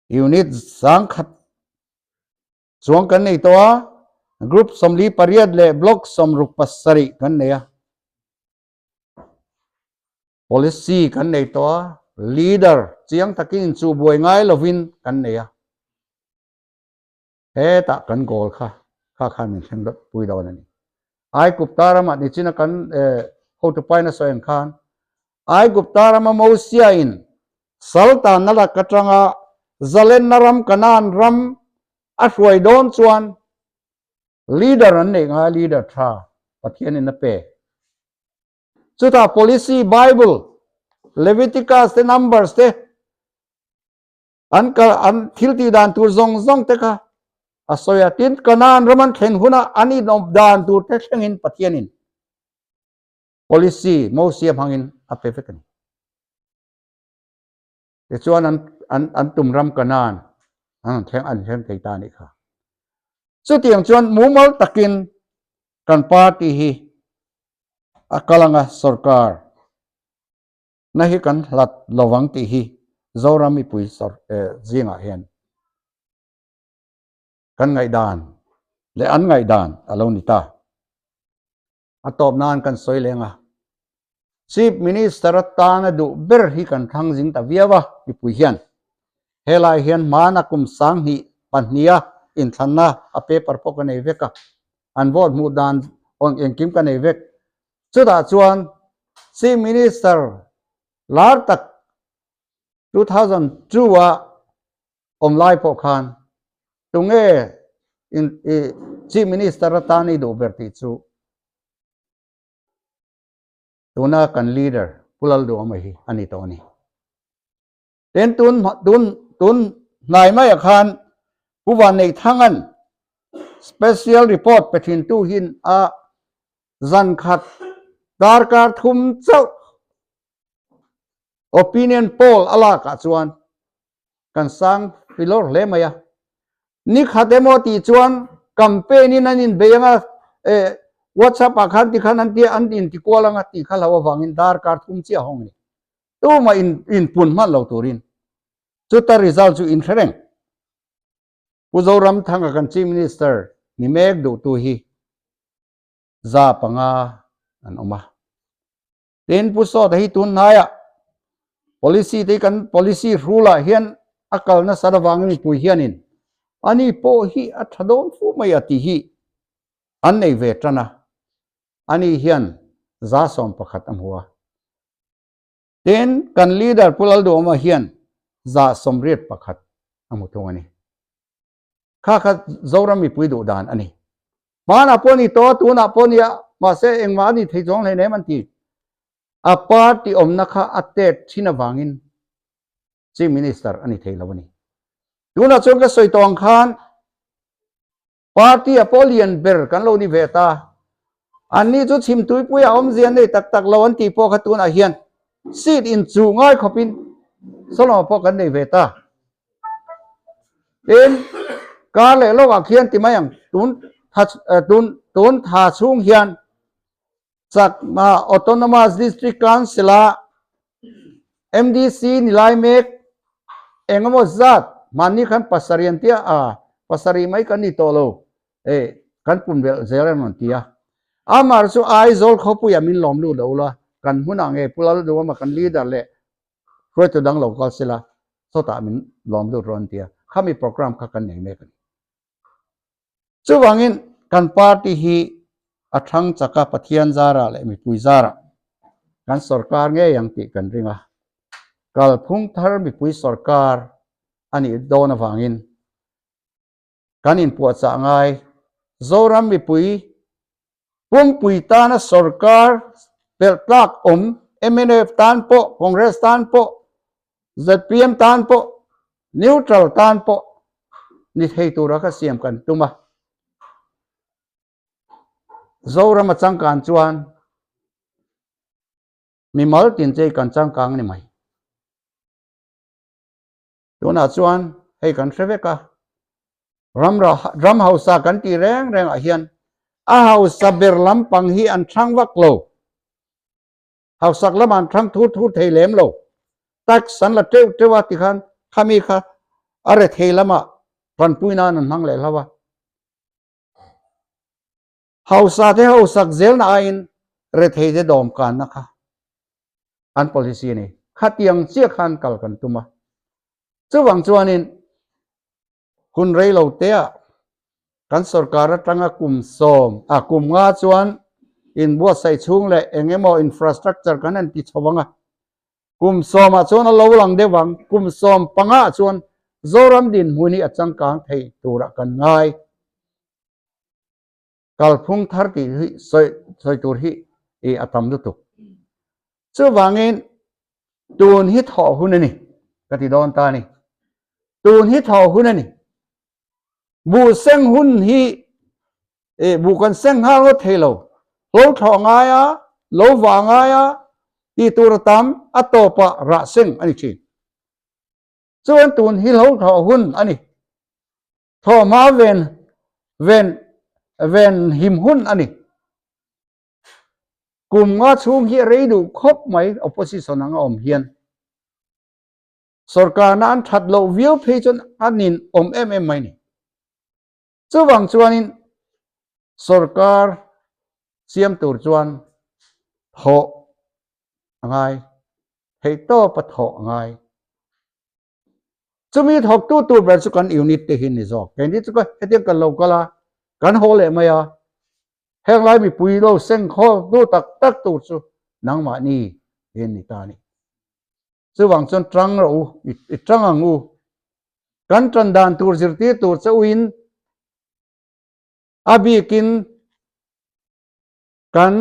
Unit 10,000 chuang kan nei tawh a, group 48 leh block 67 kan nei a. Policy kan nei tawh a, leader chiang takin inchuhbuai ngai lovin kan nei a. Hetah kan goal kha kha khan min thleng deuh pui dawn a ni. Aigupta ramah nichina kan hotupaina sawi ang khan Aigupta rama Mosia in saltanna lak atanga zalenna ram Kanaan ram a hruai dawn chuan leader an neih ngai leader tha Pathianin a pe. Chutah policy Bible Leviticus te Numbers te an kal an thil tih dan tur zawng zawng te kha a sawi a tin Kanaan ram an thlen huna an inawm dan tur te thlengin Pathianin policy Mosia hmangin a pe vek a ni. Tichuan an an an tum ram Kanaan an thleng an thleng thei ta anih kha. Chutiang chuan mumal takin kan party hi a kal anga sorkar na hi kan hlat lovang tih hi Zoram mipui zingah hian kan ngaihdan leh an ngaihdan a lo ni ta. A tawp nan kan sawi leng a, Chief Minister atana duh ber hi kan thlang zing ta viau a mipui hian. Helai hian hmana kum 2002 a inthlanna a paper pawh ka nei vek a, an vote hmuh dan engkim ka nei vek. Chutah chuan Chief Minister lar tak 2002 a awm lai pawh khan tunge Chief Minister atan i duh ber tih chu tuna kan leader Pu Lalduhawma hi a ni tawh a ni. Tin tun tun tun hnai maiah khan Pu Vanneithanga'n special report pe thintu hin a zan khat darkar thum chauh opinion poll a lakah chuan kan sang filawr hle mai a. Ni khat emaw tih chuan campaign in an inbei anga eh WhatsApp ah khan tikhan an tia an inti kual anga tih kha hlo avangin darkar thum chiah hawng a ni. Tumah in inpun hman lo turin chuta result chu in hre reng. Pu Zoramthanga kan Chief Minister ni mek duhtu hi 500 an awm a. Tin, Pu Sawta hi tun hnaiah policy te hi kan policy hrulah hian a kal nasat avangin mipui hianin ani pawh hi a tha dawn fu mai a tih hi an nei ve tan a, ani hian 11% a hmu a. Tin, kan leader Pu Lalduhawma hian 81% a hmu thung a ni. Kha kha Zoram mipui duh dan a ni. Hmanah pawh a ni tawh a, tunah pawh a ni a, mahse engmah a ni thei chuang hleinem an ti. A party awmna kha a tet thin avangin Chief Minister a ni thei lo a ni. Tunah chuan ka sawi tawh ang khan Party a pawh lian ber kan lo ni ve ta. Anni chu chhimtuipui a awmzia nei tak tak lo an tih pawh kha tunah hian seat inchuh ngai khawpin Solomon pawh kan nei ve ta. Tin, kar leh lawkah khian ti mai ang, tun tha tun tun tha chhung hian Chakma Autonomous District Council-a MDC ni lai mek eng emaw zat mahni khan pasarih an tia a, pasarih mai kan ni tawh lo e, kan pun belh zel an rawn ti a. Amar chu Aizawl khawpuiah min lawm lut lo la, kan hmunah nge Pu Lalduhawma kan leader leh hruaitu dang lo kal sela sawtah min lawm lut rawh an ti a, khami programme kha kan nei mek a ni. Chuvangin kan party hi a thang chak a, Pathian zarah leh mipui zarah kan sorkar ngei ang tih kan ring a. Kalphung thar mipui sorkar a nih dawn avangin kan inpuahchah ngai. Zoram mipui pumpui tana sorkar pelh tlak awm mnf tan pawh, Congress tan pawh, zpm tan pawh, neutral tan pawh ni thei tura ka siam kan tum a. Zoram a changkan chuan mimal tin chei kan changkang ni mai. Tunah chuan hei kan hre vek a, ram ram hausa kan tih reng rengah hian a hausa ber lampang hi an thlang vak lo. Hausak lamah an thlang thur thur thei lem lo. Tax an la teuh teuh a tikhan khami kha a rethei lamah tanpui nan an hmang leh hlo a. Hausa te hausak zelna aiin rethei te dawmkanna kha an policy a ni. Khatiang chiah khan kal kan tum a. Chuvang chuanin hun rei lo teah kan sorkar atanga kum sawm a kum nga chuan inbuatsaih chhung leh eng emaw infrastructure kan han ti chho ang a. Kum sawmah chuan a lo lang deuh ang, kum 15 ah chuan Zoram dinhmun hi a changkang thei turah kan ngai. Kalphung thar tih hi sawi sawi tur hi i a tam lutuk. Chuvangin tun hi thawh hun a ni ka ti dawn ta a ni. Tun hi thawh hun a ni. Buh seng hun hi i buh kan seng nghal ngawt thei lo. Lo thlawh ngai a, lo vah ngai a, tih tur a tam, a tawpah rah seng a ni thin. Chuan tun hi lo thlawh hun a ni. Thawhhma ven ven ven him hun a ni. Kum nga chhung hi a rei duh khawp mai opposition anga awm hian. Sorkarna an that loh viau phei chuan a nin awm em em mai ni. Chuvang chuanin sorkar siam tur chuan thawh a ngai, theihtawpa thawh a ngai. Chumi thawktu tur ber chu kan unit te hi ni zawk. Keini chu ka hetiang kan lo kal a, kan haw leh mai a. Heng lai mipui lo seng khaw hnu tak tak tur chu nangmahni hi an ni ta a ni. Chuvang chuan tang rawh u, i tang ang u. Kan tan dan tur zirtir tur che uin a bikin kan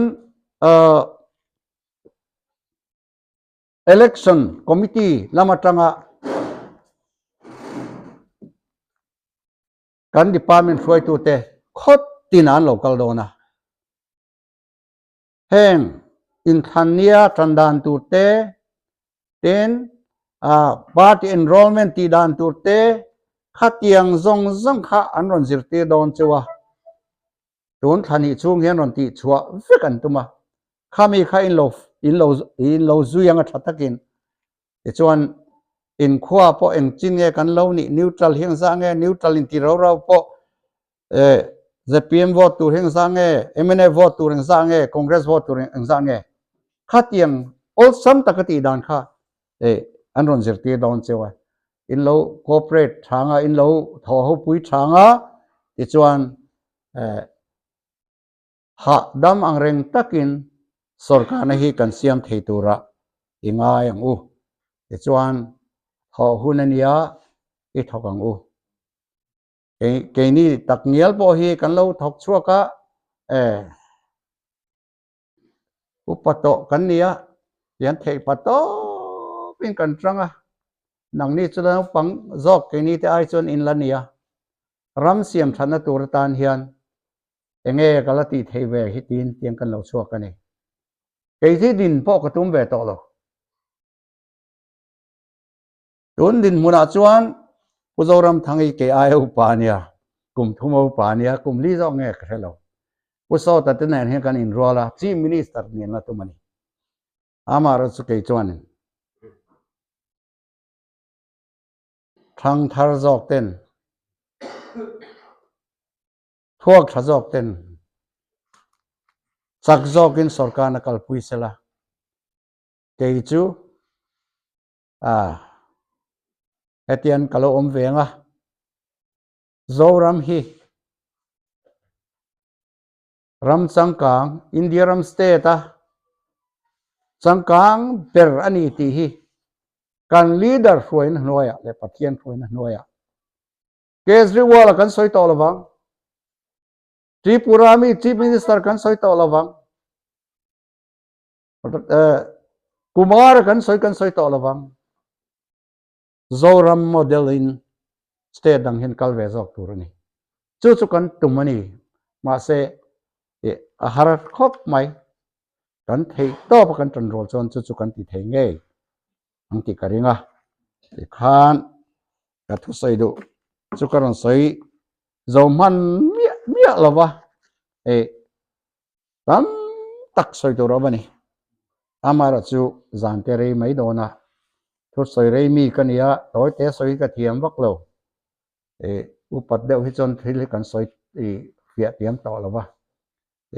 Election Committee lam atanga kan department hruaitute khawt tin an lo kal dawn a. Heng inthlannia tan dan tur te, tin party enrollment tih dan tur te, Khatiang zawng zawng kha an rawn zirtir dawn cheu a, tun thla hnih chhung hian rawn tih chhuah vek an tum a, khami kha in lo in lo in lo zui anga tha takin tichuan inkhua pawh engchin nge kan lo nih neutral hi engzah nge neutral inti rau rau pawh eh zpm vote tur hi engzah nge mnf vote tur engzah nge congress vote tur engzah nge khatiang awlsam taka tih dan kha eh an rawn zirtir dawn cheu a in lo cooperate tha anga in lo thaw ho pui tha anga tichuan eh hah dam ang reng takin sorkarna hi kan siam thei tura i ngai ang u tichuan thawh hun ania i thawk ang u. Keini tak ngial pawh hi kan lo thawk chhuak a, eh upa tawh kan ni a, tian theih pa tawpin kan tang a, nangni chu naupang zawk keini te ai chuan in la ni a, ram siam thatna tur atan hian enge ka la tih theih ve hi tiin tiang kan lo chhuak a ni. Kei hi din pawh ka tum ve tawh lo. Tun dinhmunah chuan Pu Zoramthangi kei aia upa a nia, kum thum a upa a nia, kum li zawk nge ka hre lo. Pu Sawta te nen hian kan inrual a, Chief Minister nen la tum a ni. Amaherawhchu chu kei chuanin thang thar zawk ten, thuak tha zawk ten chak zawkin sorkarna kalpui sela, kei chu A, hetiang ka lo awm ve ang a, Zoram hi ram changkang, India ram state a changkang ber a ni tih hi kan leader hruaina hnuaiah leh Pathian hruaina hnuaiah Kejriwal a kan sawi tawh lovang, Tripura mi Chief Minister kan sawi tawh lovang. Kumar kan sawi kan sawi tawh lovang. Zoram model in state dang hian kal ve zawk tur a ni. Chu chu kan tum a ni. Mahse a har khawp mai. Kan theih tawp a kan tan rual chuan chu chu kan ti thei ngei ang tih ka ring a. Tikhan ka thusawi duh chu ka rawn sawi zo hman miah miah lova Tam tak sawi tur a awm a ni. Amaherawh chu zan te rei mai dawn a, thu sawi rei mi ka nia, tawi te sawi hi ka thiam vak lo. Ih upat deuh hi chuan thil hi kan sawi ih fiah tiam tawh lo va,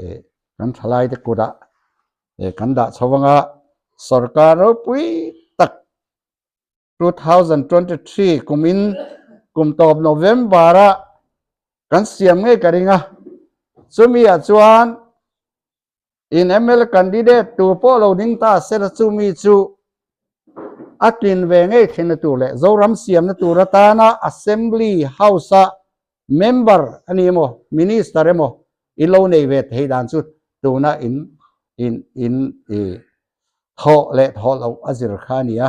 ih kan thalai te kutah ih kan dah chho anga sorkar ropui tak 2023 kumin kum tawp November a kan siam ngei ka ring a, chumi ah chuan in mla candidate tur pawh lo ding ta se la chumi chu a tlin ve ngei thlengna tur leh Zoram siamna tur atana Assembly House a member a ni emaw minister emaw i lo nei ve thei dan chu tuna in in in i Thawh leh thawh loh a zir kha a ni a,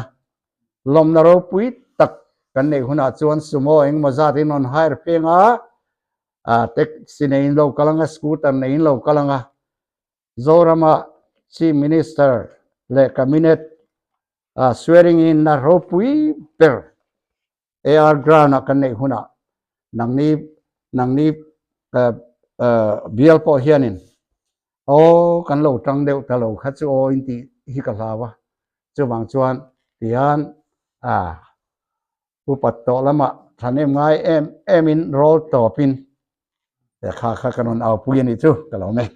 lawmna ropui tak kan neih hunah chuan sumo engemaw zat in rawn hire peng a, taxi neiin lo kal ang a, scooter neiin lo kal ang a, Zorama Chief Minister leh Cabinet swearing in na ropui ber AR ground ah kan neih hunah nangni nangni bial pawh hianin aw kan lo tang deuh ta lo kha chu aw in tih hi ka hlau a, chuvang chuan tihian a upat tawh lamah thahnem ngai em em in roll tawpin kha kha ka rawn au pui a nih chu ka lo nei.